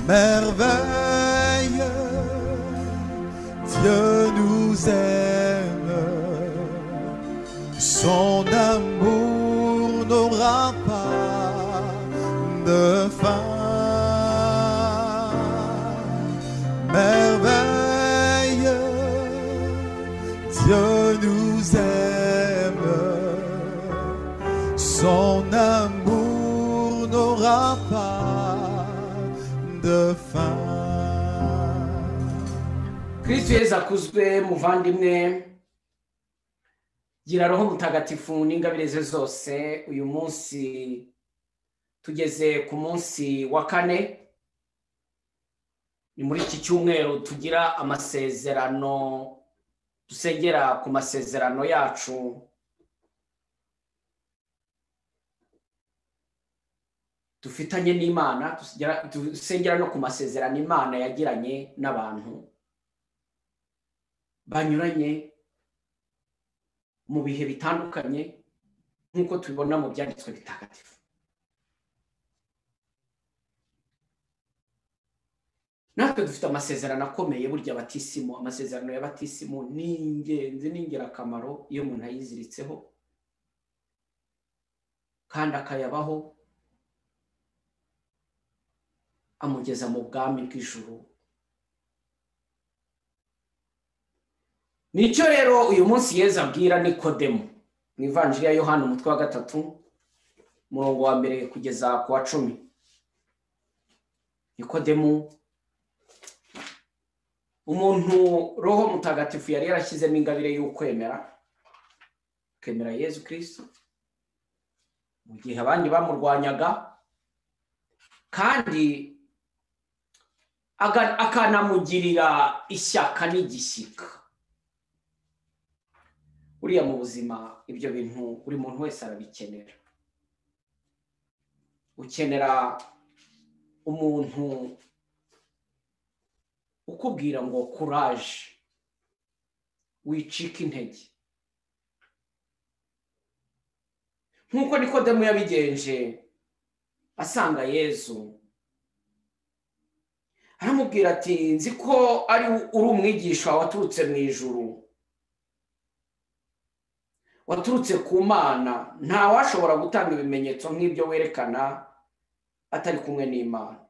Merveille, Dieu nous aime, son amour n'aura pas de fin. Merveille, Dieu nous aime, son amour n'aura pas de fin. Kristo Yezu akuzwe muvandimwe, gira Roho Mutagatifu n'ingabire ze zose. Uyu munsi tugeze ku munsi wa kane, ni muri iki cyumweru tugira amasezerano, dusengera ku masezerano yacu dufitanye n'Imana, dusengera no ku masezerano Imana yagiranye n'abantu banyuranye mu bihe bitandukanye nk'uko tubibona mu byanditswe bitagatifu. Natwe dufite amasezerano akomeye burya batisimu, amasezerano ya batisimu ni ingenzi, ni ingirakamaro iyo umuntu ayiziritseho kandi akayabaho, amugeza mu bwami bw'ijuru. Nicyo rero uyu munsi Yezu abwira Nikodemu mu Ivanjiri ya Yohana umutwe wa 3 umurongo wa 1 kugeza ku wa 10. Nikodemu, umuntu Roho Mutagatifu yari yarashyizemo ingabire y'ukwemera, akemera Yezu Kristo mu gihe abandi bamurwanyaga, kandi akanamugirira ishyaka n'igishyika. Uriya mu buzima ibyo bintu buri muntu wese arabikenera. Ukenera umuntu ukubwira ngo courage, wicika intege, nk'uko Nikodemu yabigenje asanga Yezu, aramubwira ati nzi ko ari uri umwigisha waturutse mu ijuru, waturutse ku Mana, nta washobora gutanga ibimenyetso nk'ibyo werekana atari kumwe n'Imana.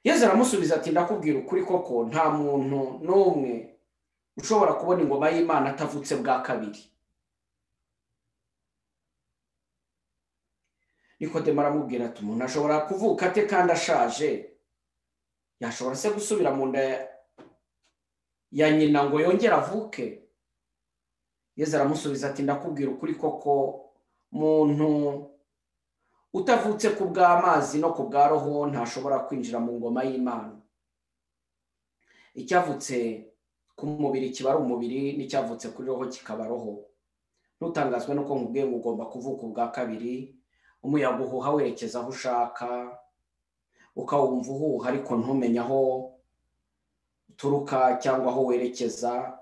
Yezu aramusubiza ati ndakubwira ukuri koko, nta muntu n'umwe ushobora kubona ingoma y'Imana atavutse bwa kabiri. Nikodemu aramubwira ati umuntu ashobora kuvuka ate kandi ashaje? Yashobora se gusubira mu nda ya nyina ngo yongere avuke? Yezu aramusubiza ati ndakubwira ukuri koko, muntu utavutse ku bw'amazi no ku bwa Roho ntashobora kwinjira mu ngoma y'Imana. Icyavutse ku mubiri kiba ari umubiri, n'icyavutse kuri Roho kikaba roho. Ntutangazwe nuko nkubwiye ngo ugomba kuvuka ubwa kabiri. Umuyaga uhuha werekeza aho ushaka, ukawumva uhuha ariko ntumenye aho uturuka cyangwa aho werekeza.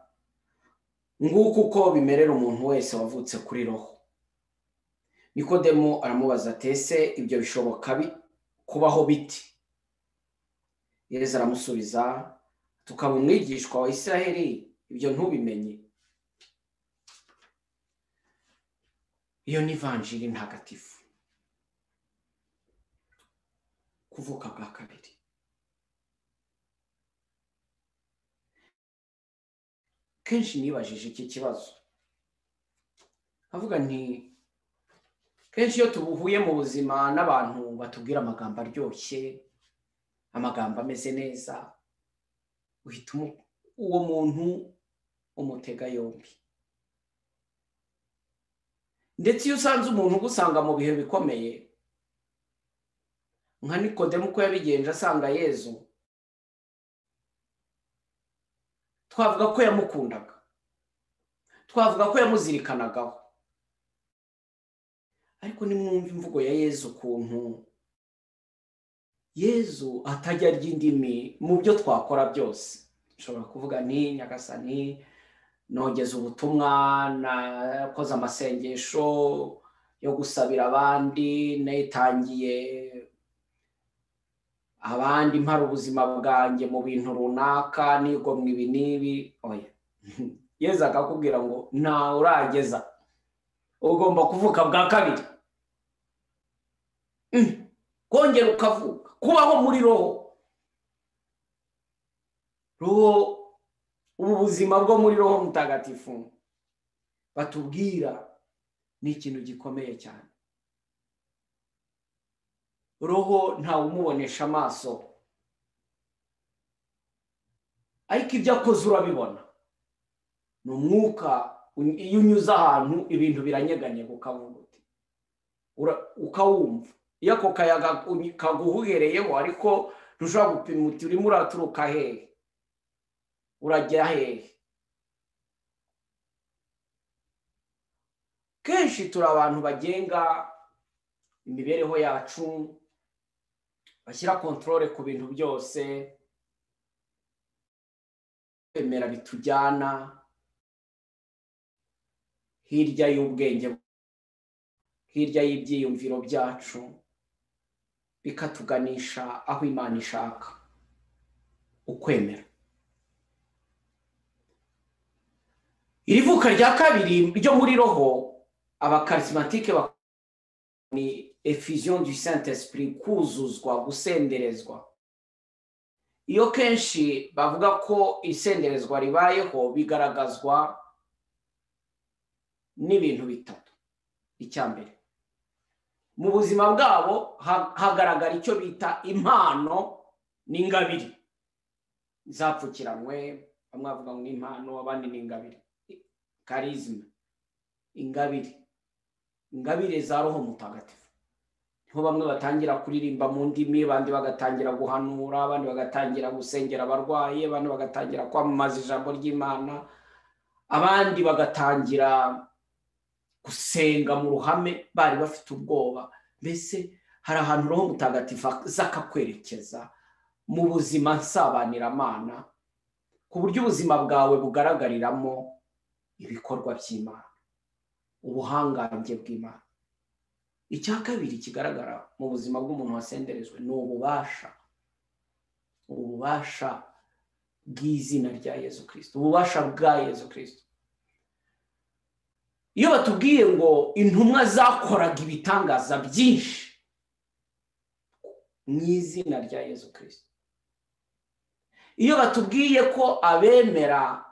Nguko uko bimerera umuntu wese wavutse kuri Roho. Nikodemu aramubaza ati ese ibyo bishoboka kubaho biti? Yezu aramusubiza, tukaba umwigishwa wa Isiraheli ibyo ntubimenye? Iyo ni Ivanjiri ntagatifu, kuvuka bwa kabiri. Kenshi nibajije iki kibazo, avuga nti kenshi iyo tubuhuye mu buzima n'abantu batubwira amagambo aryoshye, amagambo ameze neza, uhita uwo muntu umutega yombi. Ndetse iyo usanze umuntu ugusanga mu bihe bikomeye nka Nikodemu uko yabigenje asanga Yezu, twavuga ko yamukundaga, twavuga ko yamuzirikanagaho. Ariko nimwumva imvugo ya Yezu ukuntu Yezu atajya arya indimi mu byo twakora byose. Nshobora kuvuga nti Nyagasani nogeza ubutumwa, nakoze amasengesho yo gusabira abandi, nitangiye abandi, mpara ubuzima bwanjye mu bintu runaka, nigomwa ibi n'ibi. Oya, Yezu akakubwira ngo ntawe urageza, ugomba kuvuka bwa kabiri, kongera ukavuka, kubaho muri roho. Roho, ubu buzima bwo muri roho mutagatifu batubwira ni ikintu gikomeye cyane. Roho ntawe umubonesha amaso, ariko ibyo akoze urabibona. Ni umwuka, iyo unyuze ahantu ibintu biranyeganyega ukavuga uti, ukawumva. Iyo ako kayaga kaguhuhereyeho, ariko ntushobora gupima uti urimo uraturuka hehe, urajya hehe. Kenshi turi abantu bagenga imibereho yacu, bashyira controle ku bintu byose, kwemera bitujyana hirya y'ubwenge, hirya y'ibyiyumviro byacu, bikatuganisha aho Imana ishaka. Ukwemera. Iri vuka rya kabiri ryo muri roho, abakarismatike ni effusion du Saint-Esprit, kuzuzwa, gusenderezwa. Iyo kenshi bavuga ko isenderezwa ribayeho, bigaragazwa n'ibintu bitatu. Icya mbere, mu buzima bwabo hagaragara icyo bita impano n'ingabire zapfukiranwe. Bamwe bavuga ngo impano, abandi ni ingabire, charisme, ingabire, ingabire za roho mutagatifu. Niho bamwe batangira kuririmba mu ndimi, abandi bagatangira guhanura, abandi bagatangira gusengera abarwayi, abandi bagatangira kwamamaza ijambo ry'Imana, abandi bagatangira gusenga mu ruhame bari bafite ubwoba. Mbese hari ahantu roho mutagatifu zakakwerekeza mu buzima nsabaniramana, ku buryo ubuzima bwawe bugaragariramo ibikorwa by'Imana, ubuhangange bw'Imana. Icya kabiri kigaragara mu buzima bw'umuntu wasenderejwe ni ububasha, ububasha bw'izina rya Yezu Kristo, ububasha bwa Yezu Kristo. Iyo batubwiye ngo intumwa zakoraga ibitangaza byinshi mu izina rya Yezu Kristo, iyo batubwiye ko abemera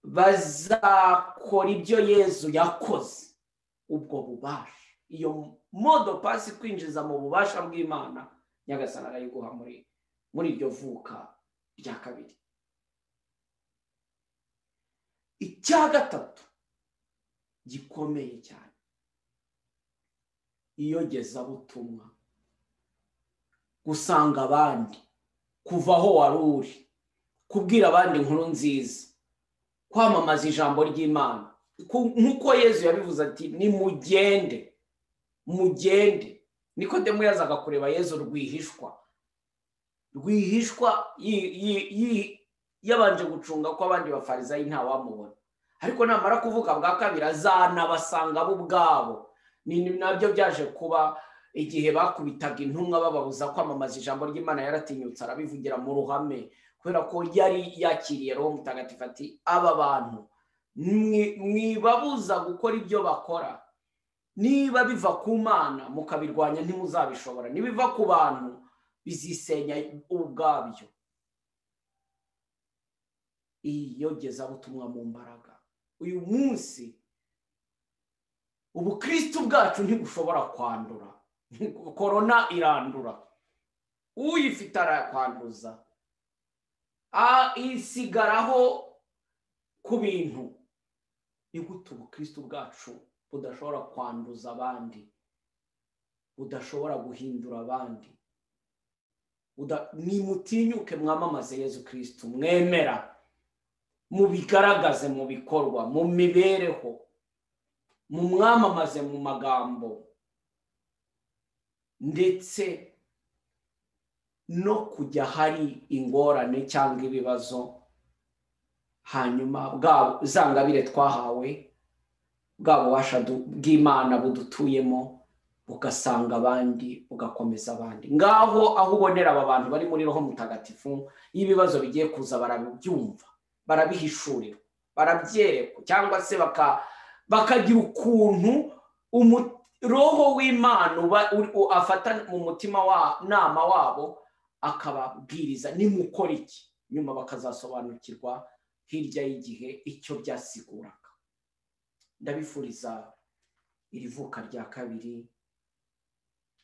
bazakora ibyo Yezu yakoze, ubwo bubasha, iyo modo pasi kwinjiza mu bubasha bw'Imana, Nyagasani arayiguha muri iryo vuka rya kabiri. Icya gatatu gikomeye cyane, iyogezabutumwa, gusanga abandi, kuva aho wari uri, kubwira abandi inkuru nziza, kwamamaza ijambo ry'Imana. Nk'uko Yezu yabivuze ati nimugende, mugende. Nikodemu yazaga kureba Yezu rwihishwa, rwihishwa yabanje gucunga ko abandi bafarizayi ntawamubona, ariko namara kuvuka bwa kabiri azanabasanga bo ubwabo. Ni nabyo byaje kuba igihe bakubitaga intumwa bababuza kwamamaza ijambo ry'Imana, yaratinyutse arabivugira mu ruhame, kubera ko yari yakiriye roho mutagatifu ati aba bantu mwibabuza gukora ibyo bakora, niba biva ku Mana mukabirwanya ntimuzabishobora, nibiva ku bantu bizisenya ubwabyo. Iyogezabutumwa mu mbaraga. Uyu munsi ubukristo bwacu ntibushobora kwandura. Korona irandura, uyifite arakwanduza, isigaraho ku bintu. Ni gute ubukristo bwacu budashobora kwanduza abandi, budashobora guhindura abandi? Nimutinyuke mwamamaze Yezu Kristo mwemera, mubigaragaze mu bikorwa, mu mibereho, mumwamamaze mu magambo, ndetse no kujya hari ingorane cyangwa ibibazo, hanyuma za ngabire twahawe Bwa bubasha bw'Imana budutuyemo bugasanga abandi, bugakomeza abandi. Ngaho aho ubonera aba bantu bari muri Roho Mutagatifu, iyo ibibazo bigiye kuza barabyumva, barabihishurira, barabyerekwa, cyangwa se bakagira ukuntu Roho w'Imana afata mu mutima wa nama wabo akababwiriza nimukora iki, nyuma bakazasobanukirwa hirya y'igihe icyo byasiguraga. Ndabifuriza iri vuka rya kabiri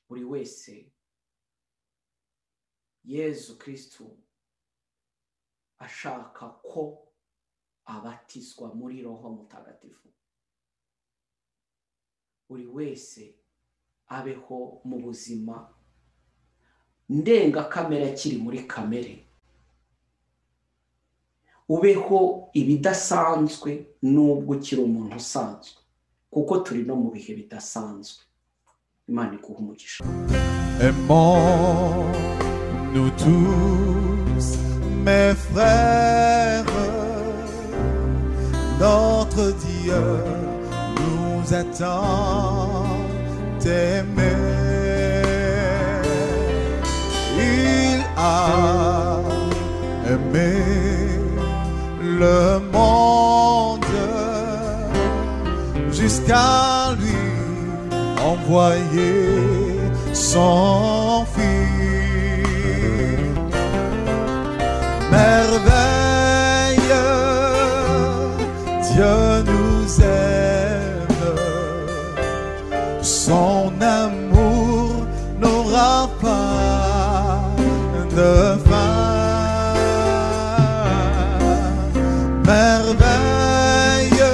buri wese. Yezu Kristu ashaka ko abatizwa muri Roho Mutagatifu. Buri wese abeho mu buzima ndengakamere akiri muri kamere, ubeho ibidasanzwe nubwo ukiri umuntu usanzwe, kuko turi no mu bihe bidasanzwe. Imana iguhe umugisha. Aimons-nous tous, mes frères, notre Dieu nous a tant aimés. Il a aimé le monde jusqu'à lui envoyer son Fils. Merveille, Dieu nous aime, son amour n'aura pas de fin. Merveille,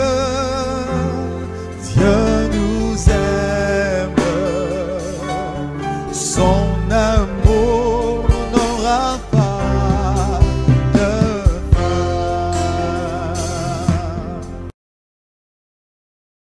Dieu nous aime, son amour